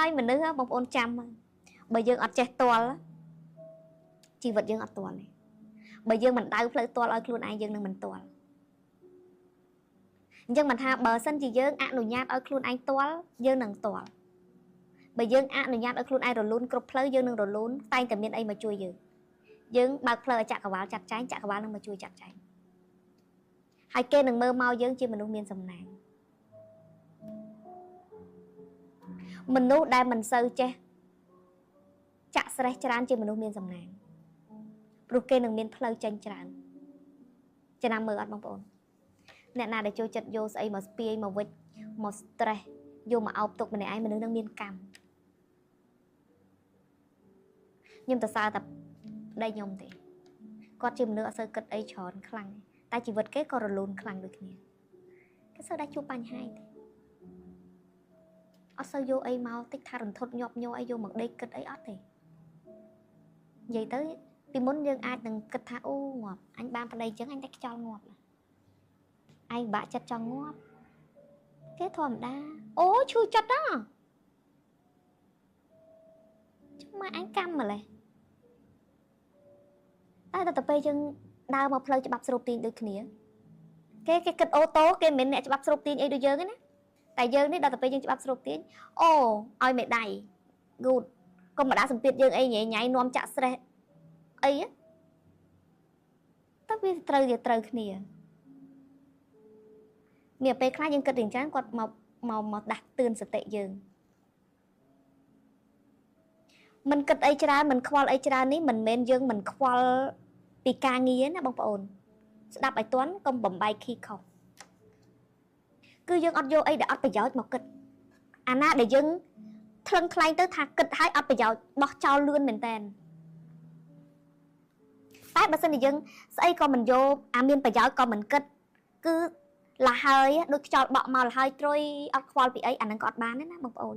ហើយមនុស្សបងប្អូនចាំបើយើងអត់ចេះទាល់ជីវិតយើងអត់ទាល់ទេបើយើងមិនដៅផ្លូវទាល់ឲ្យខ្លួនឯងយើងនឹងមិនទាល់អញ្ចឹងមិនថាបើសិនជាយើងអនុញ្ញាតឲ្យខ្លួនឯងទាល់យើងនឹងទាល់បើយើងអនុញ្ញាតឲ្យខ្លួនឯងរលូនគ្រប់ផ្លូវយើងនឹងរលូនតែងតែមានអីមកជួយយើងយើងបើកផ្លូវឲ្យចក្រវាលចាត់ចែងចក្រវាលនឹងមកជួយចាត់ចែងហើយគេនឹងមើលមកយើងជាមនុស្សមានសំណាងមនុស្សដែលមិនសូវចេះចាក់ស្រេះច្រើនជាមនុស្សមានសំណាងព្រោះគេនឹងមានផ្លូវចេញច្រើនចំណាំមើលអត់បងប្អូនអ្នកណាដែលចូលចិត្តយកស្អីមកស្ពាយមកវិចមក stress យកមកអោបទុកម្នាក់ឯងមនុស្សនឹងមានកម្មខ្ញុំទៅសើតែប្តីខ្ញុំទេគាត់ជាមនុស្សអត់សូវគិតអីច្រើនខ្លាំងតែជីវិតគេក៏រលូនខ្លាំងដូចគ្នាគេសូវដែរជួបបញ្ហាទេអត់សូវយកអីមកតិចថារន្ធត់ញាប់ញ័រអីយកមកដេកគិតអីអត់ទេនិយាយទៅពីមុនយើងអាចនឹងគិតថាអូងាប់អញបានប្តីអញ្ចឹងអញតែខ្យល់ងាប់ណាឯងបាក់ចិត្តចង់ងាប់គេធម្មតាអូឈឺចិត្តណាចាំមកអញកម្មម្លេះតែដល់ទៅពេលយើងដើរមកផ្លូវច្បាប់ស្រូបទាញដូចគ្នាគេគេគិតអូតូគេមិនមែនអ្នកច្បាប់ស្រូបទាញអីដូចយើងទេណាតែយើងនេះដល់ទៅពេលយើងច្បាប់ស្រូបទាញអូឲ្យមេដៃ good កុំមកដាក់សម្ពាធយើងអីញ៉ៃញ៉ៃនាំចាក់ស្រេះអីតើវាត្រូវជាត្រូវគ្នាមានពេលខ្លះយើងគិតយ៉ាងចឹងគាត់មកមកមកដាស់តឿនសតិយើងមិនគិតអីច្រើនមិនខ្វល់អីច្រើននេះមិនមែនយើងមិនខ្វល់ពីការងារណាបងប្អូនស្ដាប់ឲ្យទាន់កុំបំបែកខីខុសគឺយើងអត់យកអីដែលអត់ប្រយោជន៍មកគិតអាណាដែលយើងថ្លឹងថ្លែងទៅថាគិតឲ្យអត់ប្រយោជន៍បោះចោលលឿនមែនតើតែបើសិនជាយើងស្អីក៏មិនយកអាមានប្រយោជន៍ក៏មិនគិតគឺលហើយដូចខ្យល់បក់មកលហើយត្រុយអត់ខ្វល់ពីអីអានឹងក៏អត់បានដែរណាបងប្អូន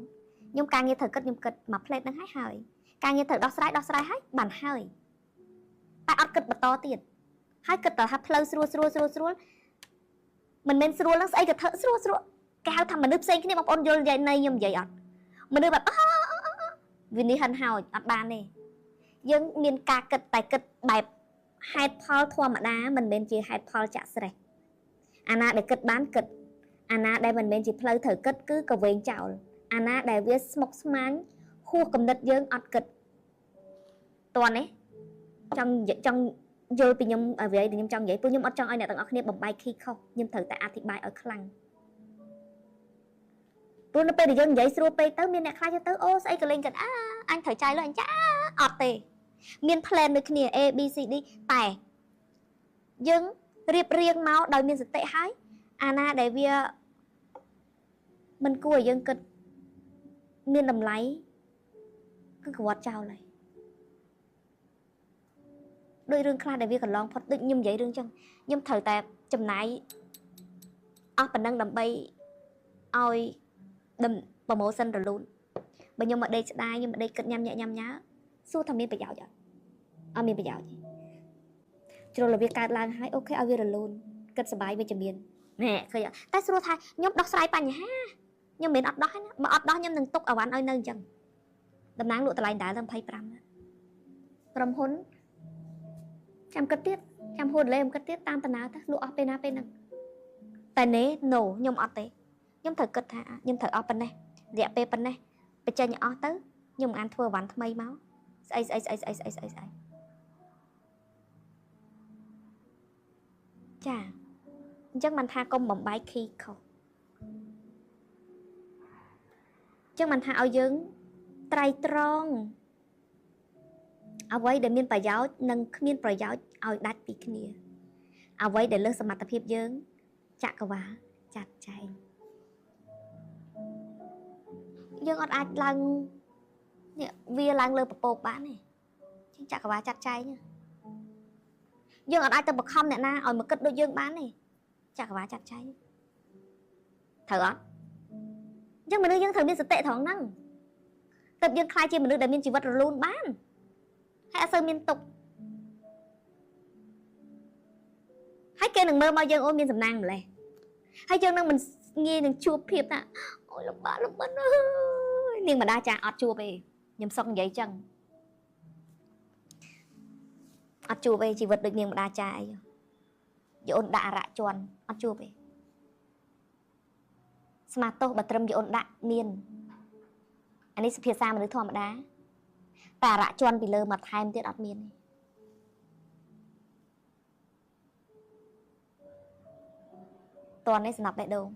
ខ្ញុំការងារត្រូវគិតខ្ញុំគិតមួយផ្លេតហ្នឹងហើយហើយការងារត្រូវដោះស្រាយដោះស្រាយហើយបានហើយតែអត់គិតបន្តទៀតហើយគិតតែថាផ្លូវស្រួលស្រួលស្រួលស្រួលមិនមែនស្រួលហ្នឹងស្អីក៏ធ្វើស្រួលស្រួលគេហៅថាមនុស្សផ្សេងគ្នាបងប្អូនយល់ន័យខ្ញុំនិយាយអត់មនុស្សបែបវិនិច្ឆ័យហិនហោចអត់បានទេយើងមានការគិតតែគិតបែបហេតុផលធម្មតាមិនមែនជាហេតុផលចាក់ស្រេះអាណាដែលគិតបានគិតអាណាដែលមិនមែនជាផ្លូវត្រូវគិតគឺក៏វែងចោលអាណាដែលវាស្មុគស្មាញហួសគំនិតយើងអត់គិតតើនេះចង់យល់ពីខ្ញុំអ្វីដែលខ្ញុំចង់និយាយព្រោះខ្ញុំអត់ចង់ឲ្យអ្នកទាំងអស់គ្នាបំបែកខីខុសខ្ញុំត្រូវតែអធិប្បាយឲ្យខ្លាំងព្រោះនៅពេលដែលយើងនិយាយស្រួលពេកទៅមានអ្នកខ្លះទៅអូស្អីក៏លេងគិតអាអញត្រូវចាយលុយអញចាអត់ទេមាន plan ដូចគ្នា A B C D តែយើងរៀបរៀងមកដោយមានសតិហើយអាណាដែលវាមិនគួរឲ្យយើងគិតមានតម្លៃគឺក្បត់ចោលហើយដោយរឿងខ្លះដែលវាកន្លងផុតដូចខ្ញុំនិយាយរឿងចឹងខ្ញុំត្រូវតែចំណាយអស់ប៉ុណ្ណឹងដើម្បីឲ្យប្រម៉ូសិនរលូនបើខ្ញុំមកដេកស្ដាយខ្ញុំមកដេកគិតញ៉ាំញាក់ញ៉ាំញ៉ើសួរថាមានប្រយោជន៍អត់អត់មានប្រយោជន៍ទេជ្រុលវាកើតឡើងហើយអូខេឲ្យវារលូនគិតសบายវិជ្ជមានណែឃើញតែស្រួលថាខ្ញុំដោះស្រាយបញ្ហាខ្ញុំមិនមែនអត់ដោះទេណាបើអត់ដោះខ្ញុំនឹងទុកអវ៉ាន់ឲ្យនៅអញ្ចឹងតំណាងលក់តម្លៃដែរតែ25ក្រុមហ៊ុនចាំគិតទៀតចាំហួតលេគិតទៀតតាមដំណើរទៅលក់អស់ពេលណាពេលហ្នឹងតែណេ no ខ្ញុំអត់ទេខ្ញុំត្រូវគិតថាខ្ញុំត្រូវអស់ប៉ុណ្ណេះរយៈពេលប៉ុណ្ណេះបញ្ចេញអស់ទៅខ្ញុំអានធ្វើអវ៉ាន់ថ្មីមកស្អីស្អីស្អីស្អីស្អីស្អីស្អីចាអញ្ចឹងមិនថាកុំបំបែកខីខុសអញ្ចឹងមិនថាឲ្យយើងត្រៃត្រងអ្វីដែលមានប្រយោជន៍និងគ្មានប្រយោជន៍ឲ្យដាច់ពីគ្នាអ្វីដែលលើសសមត្ថភាពយើងចក្រវាលចាត់ចែងយើងអត់អាចឡើងនេះវាឡើងលើពពកបានទេជាងចក្រវាលចាត់ចែងយើងអត់អាចទៅបង្ខំអ្នកណាឲ្យមកគិតដូចយើងបានទេចក្រវាលចាត់ចែងត្រូវអត់អញ្ចឹងមនុស្សយើងត្រូវមានសតិត្រង់ហ្នឹងទើបយើងក្លាយជាមនុស្សដែលមានជីវិតរលូនបានហើយអត់សូវមានទុក្ខហើយគេនឹងមើលមកយើងអូមានសំណាងម្លេះហើយយើងនឹងមិនងាយនឹងជួបភាពថាអូយលំបាកលំបិនអើយ នាងម្ដាចាអត់ជួបទេខ្ញុំសុកនិយាយចឹងអត់ជួបទេជីវិតដូចនាងម្ដាចាអីយអូនដាក់អរៈជន់អត់ជួបទេស្មាទោសបើត្រឹមយអូនដាក់មានអានេះភាសាមនុស្សធម្មតាតែអរៈជន់ពីលើមកថែមទៀតអត់មានទេតននេះសម្រាប់បេះដូង